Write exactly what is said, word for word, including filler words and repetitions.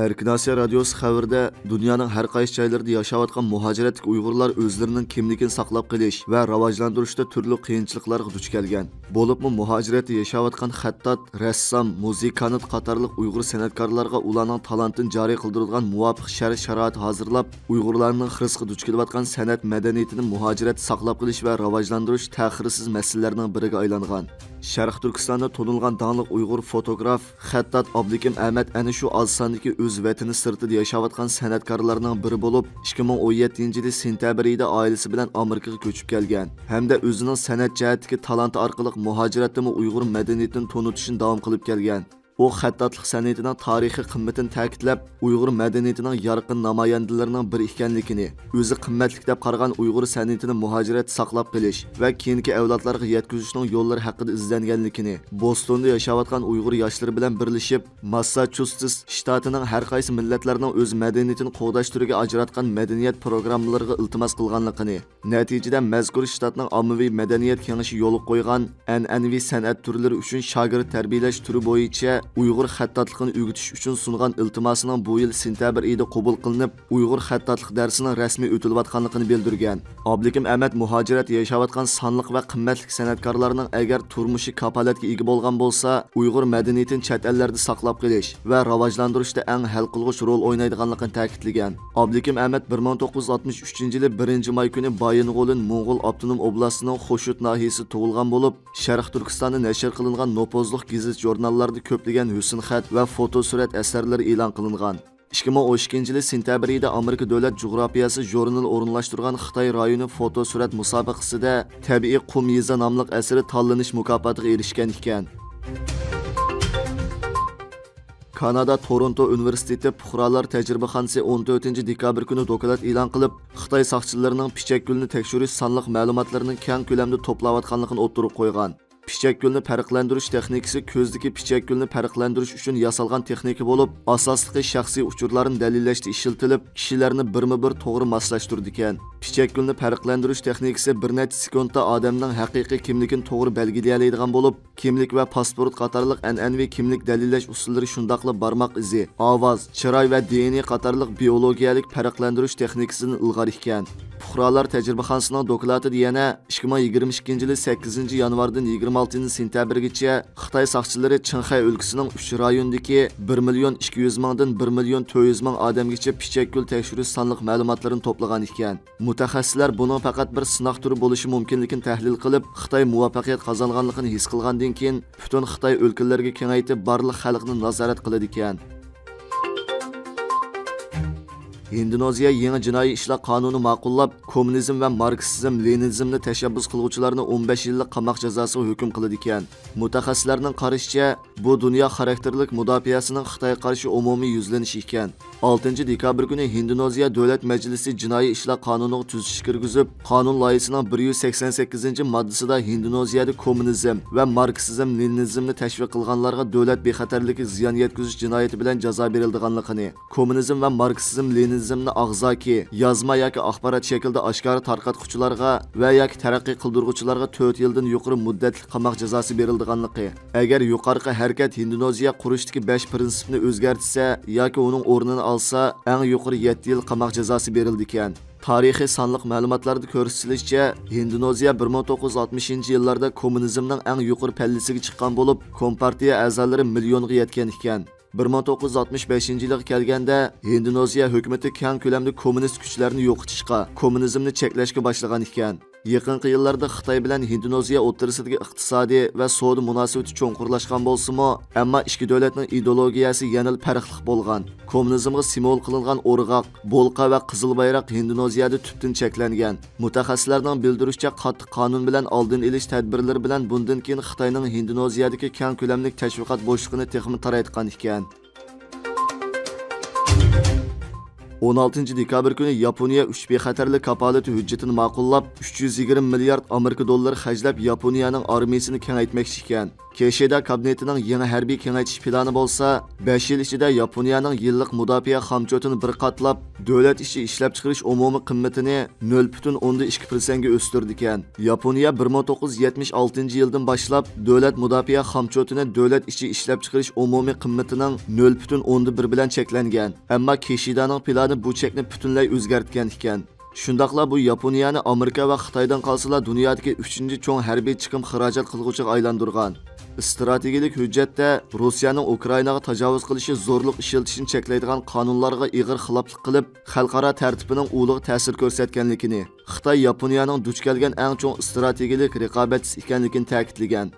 ئەركىن ئاسىيا رادىيوسى خەۋىرىدە، دۇنيانىڭ ھەر قايسى جايلىرىدا ياشاۋاتقان مۇھاجىرەتلىك ئۇيغۇرلار ئۆزلىرىنىڭ كىملىكىنى ساقلاپ قېلىش ۋە راۋاجلاندۇرۇشتا تۈرلۈك قىيىنچىلىقلارغا دۇچ كەلگەن. بولۇپمۇ مۇھاجىرەتتە ياشاۋاتقان خەتتات، رەسسام، مۇزىكانت قاتارلىق ئۇيغۇر سەنئەتكارلارغا ئۇلارنىڭ تالانتىنى جارى قىلدۇرىدىغان مۇۋاپىق شەرت-شارائىت ھازىرلاپ، ئۇيغۇرلارنىڭ خىرىسقا دۇچ كېلىۋاتقان سەنئەت مەدەنىيىتىنى مۇھاجىرەتتە ساقلاپ قېلىش ۋە راۋاجلاندۇرۇش تەخىرسىز مەسىلىلەرنىڭ بىرىگە ئايلانغان. شەرقىي تۈركىستاندا تونۇلغان داڭلىق ئۇيغۇر فوتوگراف، خەتتات ئابلىكىم ئەمەت ئەنە شۇ ئاز ساندىكى ئۆز ۋەتىنى سىرتىدا ياشاۋاتقان سەنئەتكارلارنىڭ بىرى بولۇپ، ئىككى مىڭ ئون يەتتىنچى يىلى سېنتەبىر ئېيىدا ئائىلىسى بىلەن ئامېرىكىغا كۆچۈپ كەلگەن ھەمدە ئۆزىنىڭ سەنئەت جەھەتتىكى تالانتى ئارقىلىق مۇھاجىرەتتىمۇ ئۇيغۇر مەدەنىيىتىنى تونۇتۇشنى داۋام قىلىپ كەلگەن. ئۇ خەتتاتلىق سەنئىتىنىڭ تارىخىي قىممىتىنى تەكىتلەپ، ئۇيغۇر مەدەنىيىتىنىڭ يارقىن نامايەندىلىرىنىڭ بىرى ئىكەنلىكىنى، ئۆزى قىممەتلىك دەپ قارىغان ئۇيغۇر سەنئىتىنى مۇھاجىرەتتە ساقلاپ قېلىش ۋە كېيىنكى ئەۋلادلارغا يەتكۈزۈشنىڭ يوللىرى ھەققىدە ئىزدەنگەنلىكىنى، بوستوندا ياشاۋاتقان ئۇيغۇر ياشلىرى بىلەن بىرلىشىپ، ماسساچۇسېتس شتاتىنىڭ ھەر قايسى مىللەتلەرنىڭ ئۆز مەدەنىيىتىنى قوغداش تۈرىگە ئاجراتقان مەدەنىيەت پروگراممىلىرىغا ئىلتىماس قىلغانلىقىنى، نەتىجىدە مەزكۇر شتاتنىڭ ئاممىۋى مەدەنىيەت كېڭىشى يولغا قويغان ئەنئەنىۋى سەنئەت تۈرلىرى ئۈچۈن شاگىرت تەربىيەلەش تۈرى بويىچە ئۇيغۇر خەتتاتلىقىنى ئۆگىتىش ئۈچۈن سۇنغان ئىلتىماسىنىڭ بۇ يىل سېنتەبىر ئېيىدا قوبۇل قىلىنىپ، ئۇيغۇر خەتتاتلىق دەرسىنىڭ رەسمىي ئۆتۈلۈۋاتقانلىقىنى بىلدۈرگەن. ئابلىكىم ئەمەت مۇھاجىرەتتە ياشاۋاتقان سانلىق ۋە قىممەتلىك سەنئەتكارلارنىڭ ئەگەر تۇرمۇشى كاپالەتكە ئىگە بولغان بولسا، ئۇيغۇر مەدەنىيىتىنى چەت ئەللەردە ساقلاپ قېلىش ۋە راۋاجلاندۇرۇشتا ئەڭ ھەل قىلغۇچ رول ئوينايدىغانلىقىنى تەكىتلىگەن. ئابلىكىم ئەمەت بىر مىڭ توققۇز يۈز ئاتمىش ئۈچىنچى يىلى بىرىنچى ماي كۈنى بايىنغولىن موڭغۇل ئاپتونوم ئوبلاستىنىڭ خوشۇت ناھىيىسىدە تۇغۇلغان بولۇپ، شەرقىي تۈركىستاندا نەشر قىلىنغان نوپۇزلۇق گېزىت-ژۇرناللاردا كۆپلىگەن ھۆسن خەت ۋە فوتو سۈرەت ئەسەرلىرى ئېلان قىلىنغان. ئىككى مىڭ ئون ئىككىنچى يىلى سېنتەبىر ئېيىدا ئامېرىكا دۆلەت جۇغراپىيەسى ژۇرنىلى ئورۇنلاشتۇرغان خىتاي رايونى فوتو سۈرەت مۇسابىقىسىدە تەبىئىي قۇم يېزا ناملىق ئەسىرى تاللىنىش مۇكاپاتىغا ئېرىشكەن ئىكەن. كانادا تورونتو ئۇنىۋېرسىتېتى پۇقرالار تەجرىبىخانىسى ئون تۆتىنچى دېكابىر كۈنى دوكلات ئېلان قىلىپ، خىتاي ساقچىلىرىنىڭ پىچەكگۈلنى تەكشۈرۈش سانلىق مەلۇماتلىرىنى كەڭ كۆلەمدە توپلاۋاتقانلىقىنى ئوتتۇرىغا قويغان. پىچەكگۈلنى پەرقلەندۈرۈش تېخنىكىسى كۆزدىكى پىچەكگۈلنى پەرقلەندۈرۈش ئۈچۈن ياسالغان تېخنىكا بولۇپ، ئاساسلىقى شەخسىي ئۇچۇرلارنى دەلىللەشتە ئىشلىتىلىپ، كىشىلەرنى بىرمۇ بىر توغرا ماسلاشتۇرىدىكەن. پىچەكگۈلنى پەرقلەندۈرۈش تېخنىكىسى بىر نەچچە سېكۇنتتا ئادەمنىڭ ھەقىقىي كىملىكىنى توغرا بەلگىلىيەلەيدىغان بولۇپ، كىملىك ۋە پاسپورت قاتارلىق ئەنئەنىۋى كىملىك دەلىللەش ئۇسۇللىرى، شۇنداقلا بارماق ئىزى، ئاۋاز، چىراي ۋە دېئېنئې قاتارلىق بىئولوگىيەلىك پەرقلەندۈرۈش تېخنىكىسىدىن ئىلغار ئىكەن. پۇقرالار تەجرىبىخانىسىنىڭ دوكلاتىدا يەنە ئىككى مىڭ يىگىرمە ئىككىنچى يىلى سەككىزىنچى يانۋاردىن يىگىرمە ئالتىنچى سېنتەبىرگىچە خىتاي ساقچىلىرى چىڭخەي ئۆلكىسىنىڭ ئۈچ رايونىدىكى بىر مىليون ئىككى يۈز مىڭدىن بىر مىليون تۆت يۈز مىڭ ئادەمگىچە پىچەكگۈل تەكشۈرۈش سانلىق مەلۇماتلىرىنى توپلىغان ئىكەن. مۇتەخەسسىسلەر بۇنىڭ پەقەت بىر سىناق تۈرى بولۇشى مۇمكىنلىكىنى تەھلىل قىلىپ، خىتاي مۇۋەپپەقىيەت قازانغانلىقىنى ھېس قىلغاندىن كېيىن، پۈتۈن خىتاي ئۆلكىلىرىگە كېڭەيتىپ، بارلىق خەلقنى نازارەت قىلىدىكەن. ھىندونېزىيە يېڭى جىنايى ئىشلار قانۇنى ماقۇللاپ، كوممۇنىزم ۋە ماركسىزم، لېنىنىزمنى تەشەببۇس قىلغۇچىلارنى ئون بەش يىللىق قاماق جازاسىغا ھۆكۈم قىلىدىكەن. مۇتەخەسسىسلەرنىڭ قارىشىچە، بۇ دۇنيا خاراكتېرلىك مۇداپىئەسىنىڭ خىتايغا قارشى ئومۇمىي يۈزلىنىشى ئىكەن. ئالتىنچى دېكابىر كۈنى ھىندونېزىيە دۆلەت مەجلىسى جىنايى ئىشلار قانۇنىغا تۈزىتىش كىرگۈزۈپ، قانۇن لايىھىسىنىڭ بىر يۈز سەكسەن سەككىزىنچى ماددىسىدا ھىندونېزىيەدە كوممۇنىزم ۋە ماركسىزم، لېنىنىزمنى تەشۋىق قىلغانلارغا دۆلەت بىخەتەرلىكى زىيان يەتكۈزۈش جىنايىتى بىلەن جازا بېرىلىدىغانلىقىنى، كوممۇنىزم ۋە ماركسىزم، لېنىنىزمنى ئاغزاكى، يازما ياكى ئاخبارات شەكلىدە ئاشكارا تارقاتقۇچىلارغا ۋە ياكى تەرەققىي قىلدۇرغۇچىلارغا تۆت يىلدىن يۇقىرى مۇددەتلىك قاماق جازاسى بېرىلىدىغانلىقى، ئەگەر يۇقىرىقى ھەرىكەت ھىندونېزىيە قۇرۇشتىكى بەش پىرىنسىپنى ئۆزگەرتسە ياكى ئۇنىڭ ئورنىنى ئالسا، ئەڭ يۇقىرى يەتتە يىل قاماق جازاسى بېرىلىدىكەن. تارىخىي سانلىق مەلۇماتلاردا كۆرسىتىلىشىچە، ھىندونېزىيە بىر مىڭ توققۇز يۈز ئاتمىشىنچى يىللاردا كوممۇنىزمنىڭ ئەڭ يۇقىرى پەللىسىگە چىققان بولۇپ، كومپارتىيە ئەزالىرى مىليونغا يەتكەن ئىكەن. بىر مىڭ توققۇز يۈز ئاتمىش بەشىنچى يىلىغا كەلگەندە، ھىندونېزىيە ھۆكۈمىتى كەڭ كۆلەمدە كوممۇنىست كۈچلەرنى يوقىتىشقا، كوممۇنىزمنى چەكلەشكە باشلىغان ئىكەن. يېقىنقى يىللاردا خىتاي بىلەن ھىندونېزىيە ئوتتۇرىسىدىكى ئىقتىسادىي ۋە سودا مۇناسىۋىتى چوڭقۇرلاشقان بولسىمۇ، ئەمما ئىككى دۆلەتنىڭ ئىدېئولوگىيەسى يەنىلا پەرقلىق بولغان. كوممۇنىزمغا سىمۋول قىلىنغان ئورغاق، بولقا ۋە قىزىل بايراق ھىندونېزىيەدە تۈپتىن چەكلەنگەن. مۇتەخەسسىسلەرنىڭ بىلدۈرۈشىچە، قاتتىق قانۇن بىلەن ئالدىنى ئېلىش تەدبىرلىرى بىلەن بۇندىن كېيىن خىتاينىڭ ھىندونېزىيەدىكى كەڭ كۆلەملىك تەشۋىقات بوشلۇقىنى تېخىمۇ تارايتقان ئىكەن. ئون ئالتىنچى دېكابىر كۈنى ياپونىيە ئۈچ بىخەتەرلىك كاپالىتى ھۆججىتىنى ماقۇللاپ، ئۈچ يۈز يىگىرمە مىليارد ئامېرىكا دوللىرى خەجلەپ، ياپونىيەنىڭ ئارمىيىسىنى كېڭەيتمەكچى ئىكەن. كىشىدا كابىنېتىنىڭ يېڭى ھەربىي كېڭەيتىش پىلانى بولسا، بەش يىل ئىچىدە ياپونىيەنىڭ يىللىق مۇداپىئە خامچوتىنى بىر قاتلاپ، دۆلەت ئىچى ئىشلەپچىقىرىش ئومۇمىي قىممىتىنى نۆل پۈتۈن ئوندىن ئىككى پىرسەنتكە ئۆستۈرىدىكەن. ياپونىيە بىر مىڭ توققۇز يۈز يەتمىش ئالتىنچى يىلدىن باشلاپ دۆلەت مۇداپىئە خامچوتىنى دۆلەت ئىچى ئىشلەپچىقىرىش ئومۇمىي قىممىتىنىڭ نۆل پۈتۈن ئوندىن بىر بىلەن چەكلەنگەن. ئەمما كىشىدانىڭ پىلانى بۇ چەكنى پۈتۈنلەي ئۆزگەرتكەن ئىكەن. شۇنداقلا بۇ ياپونىيەنى ئامېرىكا ۋە خىتايدىن قالسىلا دۇنيادىكى ئۈچىنچى چوڭ ھەربىي چىقىم خىراجەت قىلغۇچىغا ئايلاندۇرغان. ئىستراتېگىيىلىك ھۆججەتتە روسىيەنىڭ ئۇكرائىناغا تاجاۋۇز قىلىشى زورلۇق ئىشلىتىشنى چەكلەيدىغان قانۇنلارغا ئېغىر خىلاپلىق قىلىپ، خەلقئارا تەرتىپىنىڭ ئۇلىغا تەسىر كۆرسەتكەنلىكىنى، خىتاي ياپونىيەنىڭ دۇچ كەلگەن ئەڭ چوڭ ئىستراتېگىيىلىك رىقابەتچىسى ئىكەنلىكىنى تەكىتلىگەن.